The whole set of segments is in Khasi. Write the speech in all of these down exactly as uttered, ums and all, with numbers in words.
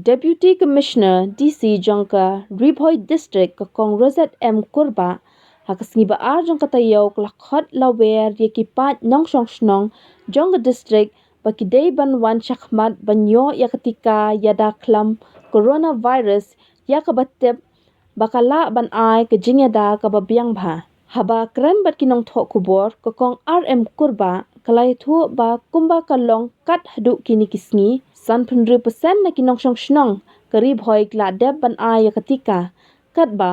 Deputy Commissioner D C jong ka Ri Bhoi District ka Kong Rosette M Kurbah ha ka sngi ba ar jong ka taïew ka la khot lawer ïa ki paid nongshong shnong jong ka district ba ki dei ban wan shakhmat ban ïoh ïa ka tika ïada khlam coronavirus ïa kaba tip ba ka lah ban ai ka jingïada kaba biang bha. Haba kren bad ki nongthoh khubor, ka Kong R M Kurbah ka la ïathuh ba kumba ka long kat haduh kine ki sngi, sanphew hynriew percent na ki nongshong shnong ka Ri Bhoi ki la dep ban ai ïa ka tika, katba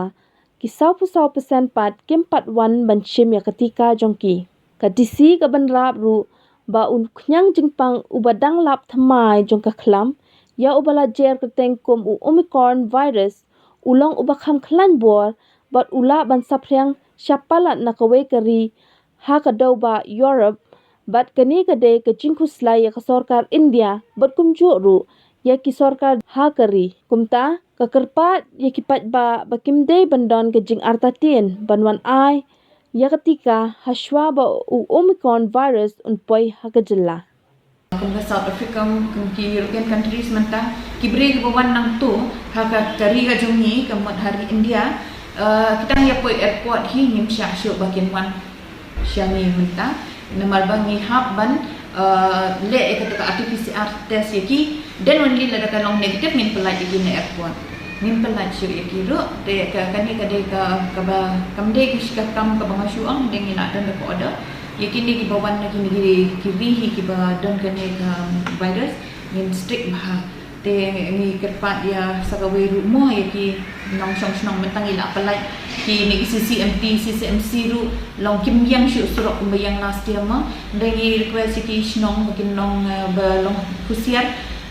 ki sawphew saw percent pat kim pat wan ban shim ïa ka tika jong ki. Ka D C ka Banrap ruh ba u khñiang jingpang uba dang lap thymmai jong ka khlam ïa uba la jer kyrteng kum u Omicron virus u long uba kham khlaiñ bor bad u lah ban saphriang sha palat na kawei ka ri ha ka dewbah Europe, bad kane ka dei ka jingkhuslai ïa ka sorkar India bad kumjuh ruh ïa ki sorkar ha ka ri. Kumta ka kyrpad ïa ki paidbah ba kim dei ban don ka jingartatien ban wan ai ïa ka tika hashwa ba u Omicron virus un poi ha ka jylla. Kum ka South Africa, kum ki European countries mynta, ki briew kiba wan nangto ha ka, ka ri ka jong ngi, ka mut ha ri India, eh, ki tang ïa poi airport hi, ngim shah shuh ba kin wan sha ngi mynta. Namar ba ngi hap ban, eh, leh ïa kata ka R T P C R test ïa ki, then only lada ka long negative ngin pyllait ïa ki na airport. Ngim pyllait shuh ïa ki ruh, te ka, kane ka dei ka, kaba, kam dei ka shi ka kam kaba nga shu ong, dei ngi la don da ka order. Ïa kine kiba wan na kine ki, ki ri hi kiba don kane ka virus, ngin strict bha. Te ngi kyrpad ïa sa kawei ruh mo ïa ki nongshong shnong mynta ngi la pyllait kine ki C C M T, C C M C ruh long kim ïeng shuh surok kumba ïeng last year mo. Te ngi request ïa ki shnong ba kin long, eh, ba long husiar.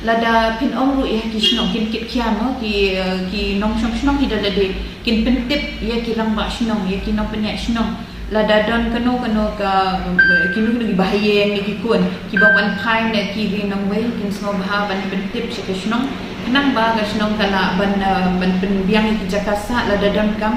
Lada phin ong ruh ïa ki shnong kin kit khia mo, ki, eh, ki nongshong shnong hi da lade kin pyntip ïa ki rangbah shnong, ïa ki nongpynïaid shnong. Lada don kano kano ka, eh, kino kino ki bahaïing ne ki khun kiba wan phai na ki ri nongwei, kin sngewbha ban pyntip sha ka shnong. Khnang ba ka shnong ka lah ban, eh, ban pynbiang ïa ki jaka sah lada donkam.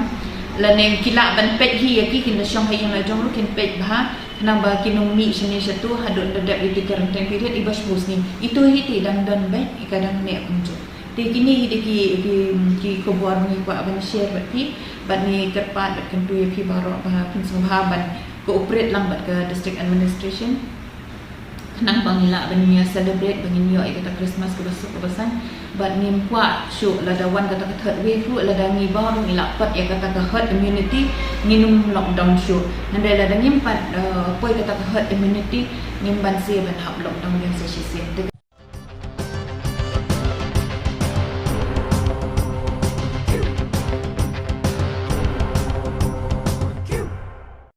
Lane ki lah ban peit hi ïa ki, kin da shong ha ïing la jong ruh kin peit bha. Khnang ba kin ym mih shane shato haduh da dep ïa ki quarantine period iba shiphew sngi. Ito hi te dang don beit, i ka dang neh kumjuh. Te kine hi dei ki, ki, ki khubor ngi kwah ban share bad phi, bad ngi kyrpad bad kyntu ïa phi baroh ba phin sngewbha ban cooperate lang bad ka district administration. Khnang ba ngi lah ban ïa celebrate, ba ngin ïoh ïa kata Christmas kaba suk kaba saiñ. Bad ngim kwah shuh lada wan kata ka third wave ruh, lada ngi baroh ngi lah pat ïa kata ka herd immunity, ngin ym lockdown shuh. Hynrei lada ngim pat, eh, poi kata ka herd immunity, ngim banse ban hap lockdown biang sa shisien. Te